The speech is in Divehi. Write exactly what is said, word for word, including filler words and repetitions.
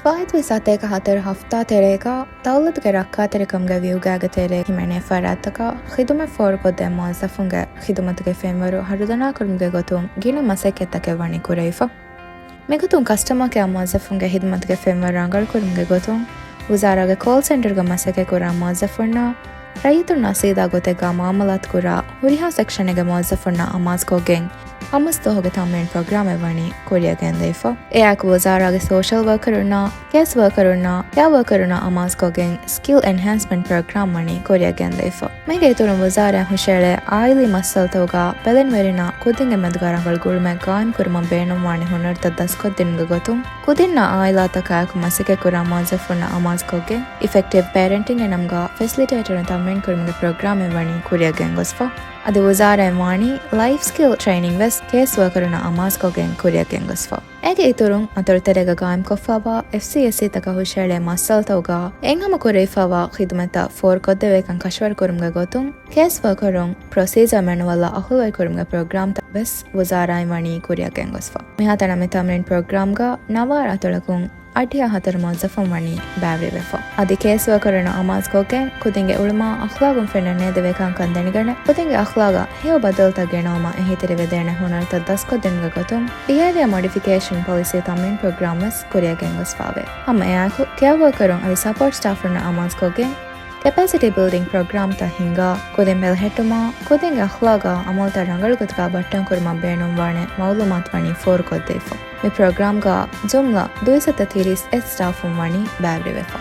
ފާއިތުވި ސަތޭކަ ހަތަރު ހަފްތާ ތެރޭގަ ދައުލަތުގެ ރައްކާތެރިކަމުގެ ވިއުގާގެ ތެރޭ ހިމެނޭ ފަރާތްތަކަށް ޚިދުމަތް ފޯރުކޮށްދޭ މުވައްޒަފުންގެ ޚިދުމަތުގެ ފެންވަރު ހަރުދަނާކުރުމުގެ ގޮތުން ގިނަ މަސައްކަތްތަކެއް ވަނީ ކުރެވިފަ. މިގޮތުން ކަސްޓަމާ ކެއާ މުވައްޒަފުންގެ ޚިދުމަތުގެ ފެންވަރު ރަނގަޅުކުރުމުގެ ގޮތުން ވުޒާރާގެ ކޯލް ސެންޓަރުގަ މަސައްކަތްކުރާ މުވައްޒަފުންނާ ރައްޔިތުންނާ ސީދާ ގޮތެއްގަ މުއާމަލާތުކުރާ ހުރިހާ ސެކްޝަނެއްގެ މުވައްޒަފުންނާ އަމާޒުކޮށްގެން ހަމަސްދުވަހުގެ ތަމްރީން ޕްރޮގްރާމެއް ވަނީ ކުރިއަށްގެންދަވިފަ. އެއާއެކު ވުޒާރާގެ ސޯޝަލް ވަރކަރުންނާ، ކޭސް ވަރކަރުންނާ، ކެއާ ވަރކަރުންނާ އަމާޒުކޮށްގެން ސްކިލް އެންހޭންސްމަންޓް ޕްރޮގްރާމް ވަނީ ކުރިއަށްގެންދަވިފަ. މީގެ އިތުރުން ވުޒާރާއިން ހުށައެޅޭ އާއިލީ މައްސަލަތަކުގަ ބެލެނިވެރިންނާ ކުދިންގެ މެދުގަ ރަނގަޅު ގުޅުމެއް ގާއިމްކުރުމަށް ބޭނުންވާނެ ހުނަރުތައް ދަސްކޮށްދިނުމުގެ ގޮތުން ކުދިންނާ އާއިލާތަކާއެކު މަސައްކަތްކުރާ މުވައްޒަފުންނާ އަމާޒުކޮށްގެން އިފެކްޓިވް ޕޭރެންޓިންގ އެ ނަމުގަ ފެސިލިޓޭޓަރުން ތަމްރީން ކުރުމުގެ ޕްރޮގްރާމެއް ވަނީ ކުރިއަށްގެންގޮސްފަ. އަދި ވުޒާރާއިން ވާނީ ލައިފް ސްކިލް ޓްރެއިނިންގ ވެސް ކޭސް ވަރކަރުންނާ އަމާޒުކޮށްގެން ކުރިއަށްގެންގޮސްފަ. އޭގެ އިތުރުން އަތޮޅުތެރޭގަ ގާއިމްކޮށްފައިވާ އެފްސީއެސްސީތަކަށް ހުށައެޅޭ މައްސަލަތަކުގަ އެއްހަމަ ކުރެވިފައިވާ ޚިދުމަތްތައް ފޯރުކޮށްދެވޭކަން ކަށަވަރުކުރުމުގެ ގޮތުން ކޭސް ވަރކަރުން ޕްރޮސީޖާ މެނުއަލްއާ އަހުލުވެރިކުރުމުގެ ޕްރޮގްރާމްތައް ވެސް ވުޒާރާއިން ވަނީ ކުރިއަށްގެންގޮސްފަ. މިހާތަނަށް މި ތަމްރީން ޕްރޮގްރާމްގަ ނަވާރަ އަތޮޅަކުން އަށްޑިހަ ހަތަރު މުވައްޒަފުން ވަނީ ބައިވެރިވެފަ. އަދި ކޭސް ވަރކަރުންނާ އަމާޒުކޮށްގެން ކުދިންގެ އުޅުމާ އަޚްލާގުން ފެންނަން ނޭދެވޭ ކަންކަން ދެނެގަނެ، ކުދިންގެ އަޚްލާގަށް ހެޔޮ ބަދަލުތައް ގެނައުމަށް އެހީތެރިވެދޭނެ ހުނަރުތައް ދަސްކޮށްދިނުމުގެ ގޮތުން ބިހޭވިއާ މޮޑިފިކޭޝަން ޕޮލިސީ ތަމްރީން ޕްރޮގްރާމް ވެސް ކުރިއަށްގެންގޮސްފައެވެ. ހަމަ އެއާއެކު ކެއާ ވަރކަރުން އަދި ސަޕޯޓް ސްޓާފުންނާ އަމާޒުކޮށްގެން ކެޕޭސިޓީ ބިލްޑިން ޕްރޮގްރާމްތައް ހިންގާ، ކުދިން ބެލެހެއްޓުމާ، ކުދިންގެ އަޚްލާގާ އަމަލުތައް ރަނގަޅު ގޮތުގާ ބައްޓަންކުރުމަށް ބޭނުންވާނެ މައުލޫމާތު ވަނީ ފޯރުކޮށްދެވިފަ. މި ޕްރޮގްރާމްގާ ޖުމްލަ ދުއިސައްތަ ތިރީސް އެއް ސްޓާފުން ވަނީ ބައިވެރިވެފަ.